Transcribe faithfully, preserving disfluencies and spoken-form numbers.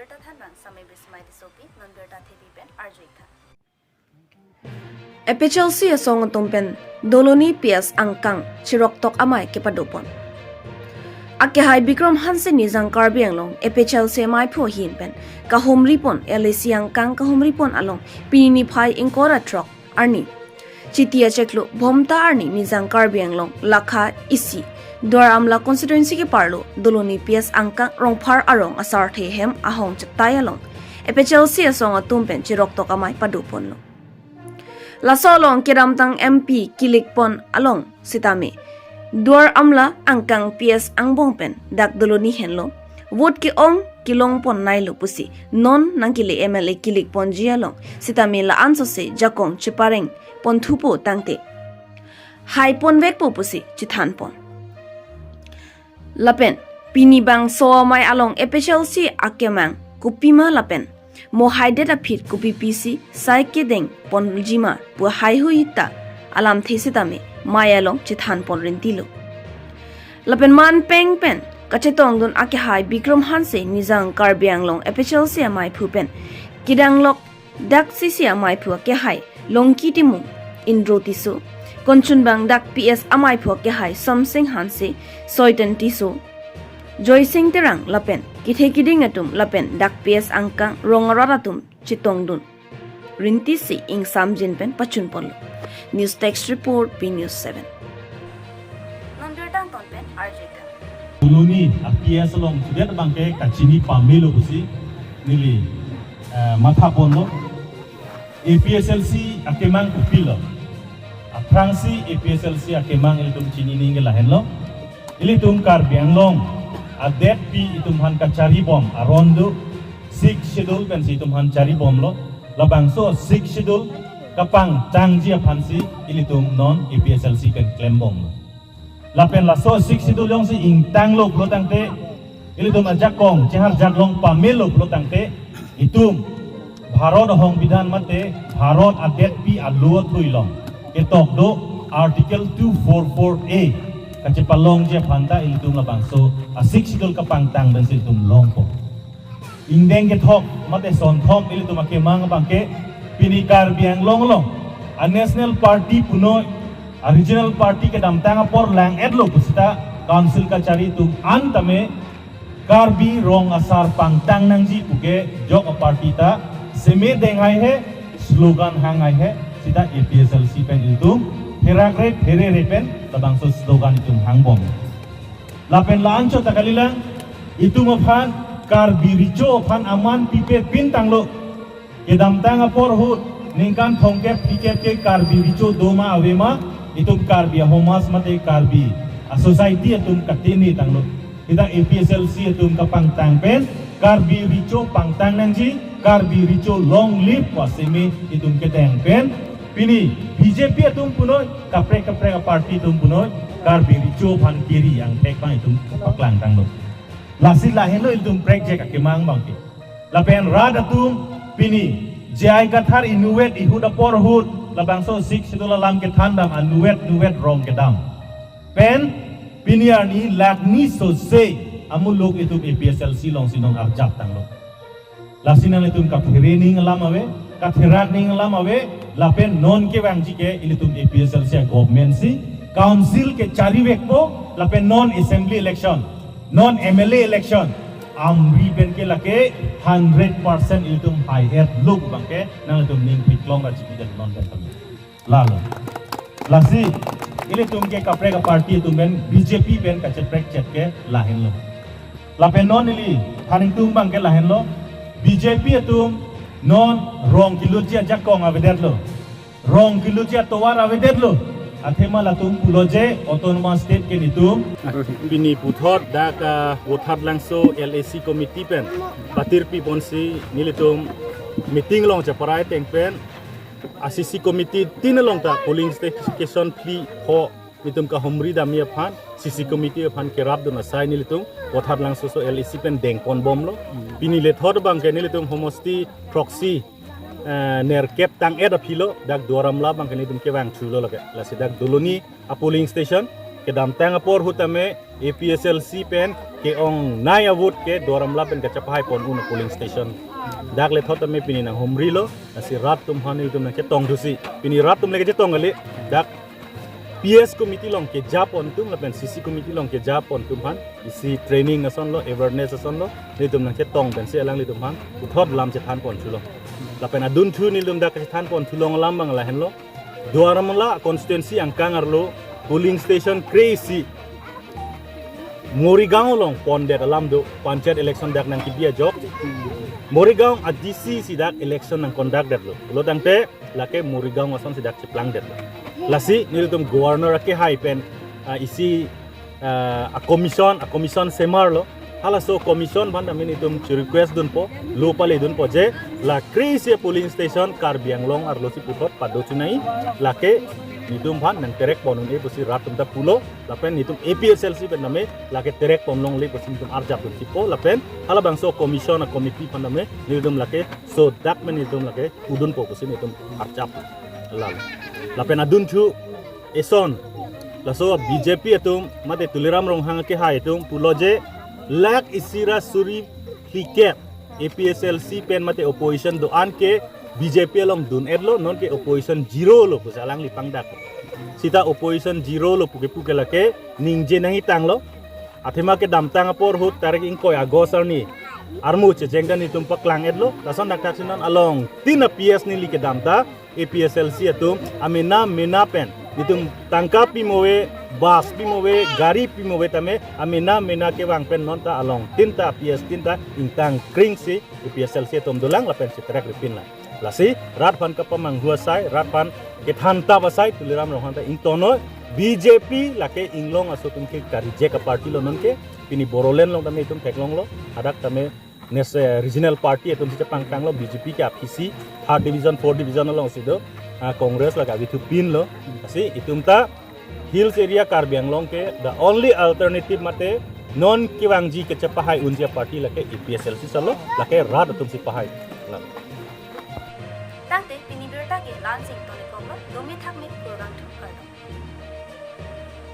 Birta thanbang Sami Bismai Tissopi, non birta thepi pen arju-ik tha. A P H L C asong atum pen Doloni P S angkang chiroktok amei kepadopon. Akehai Bikram Hanse Nijang Karbi Anglong A P H L C meiphu ahin pen kahumripon L A C angkang kahumripon along pini niphai ingkoi ra throk arni Chiti achiklo Bhomta arni Nijang Karbi Anglong lakha isi Duar Amla constituency keparlo Doloni P S angkang Rongphar arong asarthe hem ahong chetai along A P H L C asong atum pen chiroktok amei padoponlo. Laso along kedamtang M P kelikpon along sitame Duar Amla angkang P S angbong pen dak Doloni henlo, vote ke-ong kelongpon neilo pusi non nangkele M L A kelikponji along sitame la-an sose jakong chepareng ponthupo tangte haiponvekpo pusi chethanpon. Lapen pini bangso amei along A P H L C akemang kopima lapen mo haidet aphi kopi pisi sai kedengponjima pu haihui ta alamthe sitame mei along chethanpon rintilo. Lapen manpeng pen kachetongdun akehai Bikram Hanse Nijang Karbi Anglong A P H L C ameiphu pen kedanglok dak C C ameiphu akehai Longki Timung, Indro Tisso, konchunbang dak P S ameiphu akehai Somsing Hanse, Soiten Tisso, Joysing Terang lapen kethe kiding atum lapen dak P S angkang rong arat atum chetongdun rintisi ingsamjin pen pachunponlo. News Desk Report, B News seven. Non birta angton pen arju-ik tha. Doloni a P S along chudet abangke kachini pamelo pusi neli, eh, mathaponlo. A P H L C akemang kopilo? Aphrangsi A P H L C akemang ilitum chinining ke lahenlo. Ilitum Karbi Anglong adetpi itum aphan kacharibom aron do, Sixth Schedule pensi itum aphan charibomlo. Labangso Sixth Schedule kapangtangji aphansi ilitum non A P H L C pen klembomlo. Lapen laso Sixth Schedule jongsi ingtanglo pulo tangte, ilitum ajakong cheharjak long pamelo pulo tangte, itum Bharat ahongbidhan mate Bharat adetpi alo athui along ketok do Article two four four A kachepalongji aphan ta ilitum labangso a Sixth Schedule kapangtang pensi ilitum longpo. Ingdeng kethom mate sonthom ilitum akemang abangke pini Karbi Anglong along a national party punoi, a regional party kedamtang apor lang-etlo pusita council kachari atum an tame Karbi rong asar pangtang nangji puke jok a party ta seme deng haihe, slogan hang haihe, sita A P H L C pen ilitum pherakre pherere pen labangso slogan itum hangbom. Lapen la-anchot ta kalilang, itum aphan Karbi Recho aphan aman pipe pintanglo. Kedamtang apor ahut ningkan thomkep phlikep ke Karbi Recho doma avema, itum Karbi asomaj mate Karbi a society atum katene tanglo. Sita A P H L C atum kapangtang pen Karbi Recho pangtang nangji, Karbi Recho long live pu aseme itum kedeng pen pini B J P atum punoi, kaprek kaprek a party atum punoi, Karbi Recho aphan keri angthek abang itum paklang tanglo. Lasi lahenlo ilitum prekjak akemang abangke. Lapen rat atum pini J I Kathar inutvet ihut apor ahut labangso Sixth Schedule alam kethandam anutvet nutvet rong kedam pen pini arni lakni sose amuluk itum A P H L C alongsi non arjap tanglo. Lasi nanglitum kaphere ning alam ave, katherak ning alam ave, lapen non kevangji ke ilitum A P H L C a government si council kecharivekpo, lapen non assembly election, non M L A election, amri pen ke lake hundred percent ilitum hai-etlo abangke nanglitum ning piklong ra chipi dan non pen kami. Lalo. Lasi, ilitum ke kaprek a party atum pen B J P pen kacheprek chet ke lahenlo. Lapen non ili thaning tum abangke lahenlo. B J P atum non rong kelutji ajakong avedetlo. Rong kelutji atovar avedetlo. Athema latum pulo je autonomous state ke netum. Pini puthot dak, ah, Vothatlangso L A C committee pen patirpi ponsi nelitum meeting along cheparai ateng pen a C C committee tin along ta polling station phli pho netum kahumri damji aphan C C committee aphan kerapdun asai nelitum Vothatlangso so L A C pen dengponbomlo. Pini lethot abangke nelitum homosti throksi, eh, nerkep tang-et aphilo dak Duar Amla abangke netum kevang thulo lake. Lasi dak Doloni a polling station kedamtang apor ahut tame A P S L C pen ke-ongnei a-vote ke Duar Amla pen kachepahai pon un polling station. Dak le thot tame pini nanghumri lo, lasi rat atum aphan nelitum nangchetong thusi. Pini rat atum le kachetong kali, dak P S committee along keja pon atum lapen C C committee along keja pon atum aphan isi training ason lo, awareness ason lo, nelitum nangchetong pensi alanglitum aphan puthot lam chethan pon thulo. Lapen adunthu nelitum dak chethan pon thulong alam abang lahenlo. Duar Amla constituency angkang arlo polling station kre-isi Morigaon along pondet alam do, panchayat election dak nangkebi ajok. Morigaon a-D C si dak election nangconduct detlo. Pulo tangte lake Morigaon ason si dak cheplang detlo. Lasi nelitum governor akehai pen, ah, isi, ah, a-commission, a-commission semarlo. Halaso commission aphan tame nelitum che-request dunpo, lo pale dunpo je la kre-isi polling station Karbi Anglong arlo si puthot pado chunai, lake nelitum aphan nangterek pon un-e pusi rat atum ta pulo. Lapen nelitum A P S L C pen tame lake terek pon longle pusi nelitum arjap dun chipo. Lapen halabangso commission a-committee aphan tame nelitum lake so dak men nelitum lake pudunpo pusi nelitum arjap lalo. Lapen adunthu eson, laso B J P atum mate Tuliram Ronghang akehai atum pulo je lakh isi ra suri phlikep A P S L C pen mate opposition do-an ke B J P along dun-etlo, non ke opposition zero lo pusi alangli pangdak. Sita opposition zero lo pu ke pu ke lake ningje nangji tanglo. Athema kedamtang apor ahut tarik ingkoi August arni armu checheng ta nelitum paklang-etlo. Lason dak thaksi non along tin a-P S neli kedam ta A P S L C atum amena mena pen nelitum tangka pimo ave, bus pimo ave, gari pimo ave tame amena mena kevang pen non ta along tin ta P S tin ta ingtang kring si A P S L C atum dolang lapen cheterek ripin lang. Lasi rat aphan kapamanghu asai, rat aphan kethan tap asai Tuliram Ronghang ta ingtongnoi. B J P lake inglong aso atum ke ka-reject a-party lo non ke. Pini Bodoland along tame itum theklonglo, hadak tame nes, eh, regional party atum si chepangtanglo, B J P ke aphisi third division, fourth division along si do, ah, Congress lake avi thu pinlo. Lasi itum ta Hills area Karbi Anglong ke the only alternative mate non kevangji kachepahai unji a-party lake A P S L C solo, lake rat atum si pahai. Tangte pini birta ke la-an si ingtonkoklo, dome thakme kurvangthu kardom.